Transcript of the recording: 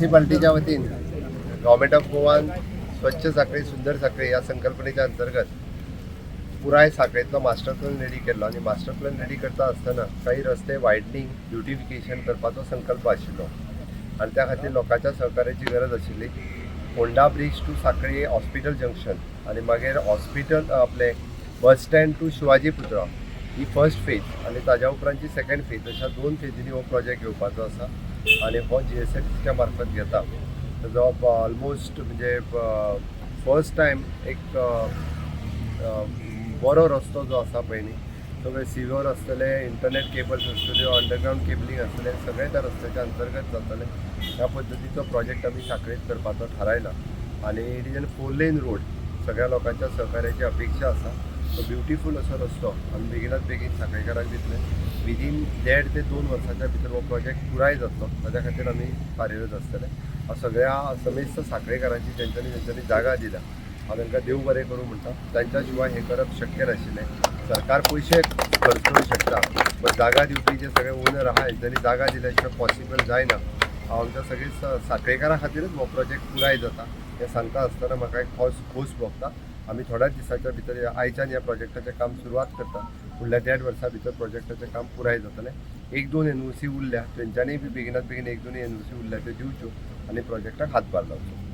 म्युनिसिपालिटीच्या वतीन government of गोवान स्वच्छ साखळी सुंदर साखळी ह्या संकल्पनेच्या अंतर्गत पुराय साखळेंतलो मास्टर प्लॅन रेडी केल्लो आनी मास्टर प्लॅन रेडी करता आसतना काही रस्ते वायडनींग, ब्युटिफिकेशन करपाचो संकल्प आशिल्लो आनी त्या खातीर लोकांच्या सहकार्याची गरज आशिल्ली. होंडा ब्रीज टू साखळी हॉस्पिटल जंक्शन आनी मागीर हॉस्पिटल आपलें बस स्टँड टू शिवाजी पुतळा ही फर्स्ट फेज आनी ताज्या उपरांतची सेकंड फेज, अशा दोन फेजींनी हो प्रोजेक्ट घेवपाचो आसा आनी हो जीएसएफसीच्या मार्फत घेता. ताजो ऑलमोस्ट म्हणजे फर्स्ट टायम एक अ, अ, बरो रस्तो जो आसा पळय न्ही, सगळे सिवर आसतले, इंटरनेट केबल्स आसतल्यो, अंडरग्रावंड केबलिंग आसतलें, सगळें त्या रस्त्याच्या अंतर्गत जातलें. ह्या पद्दतीचो प्रोजेक्ट आमी साखळेंत करपाचो थारायला आनी it is an four lane road. सगळ्या लोकांच्या सहकार्याची अपेक्षा आसा. तो ब्युटिफूल असो रस्तो आमी बेगिनात बेगीन साखळेकारांक दितले. विदीन 1.5 ते 2 वर्साच्या भितर हो प्रोजेक्ट पुराय जातलो, ताच्या खातीर आमी कार्यरत आसतले. हांव सगळ्या समेस्त साखळेकारांची, ज्यांच्यानी ज्यांच्यानी जागा दिल्या, हांव तांकां देव बरें करूं म्हणटा. तांच्या शिवाय हें करप शक्य नाशिल्लें. सरकार पयशे खर्च करूं शकता, बट जागा दिवपी जे सगळे ओनर आहा, हेंच्यांनी जागा दिल्या शिवाय पॉसिबल जायना. हांव आमच्या सगळे साखळेकारां खातीरच हो प्रोजेक्ट पुराय जाता हें सांगता आसतना म्हाका एक खोस खोस भोगता. आमी थोड्याच दिसाच्या भितर आयच्यान ह्या प्रोजेक्टाचें काम सुरवात करता. फुडल्या देड वर्सा भितर प्रोजेक्टाचें काम पुराय जातलें. एक दोन एनओसी उरल्या, तेंच्यांनी बी बेगिनात बेगीन एक दोन एनओसी उरल्या त्यो दिवच्यो आनी प्रोजेक्टाक हातभार लावचो.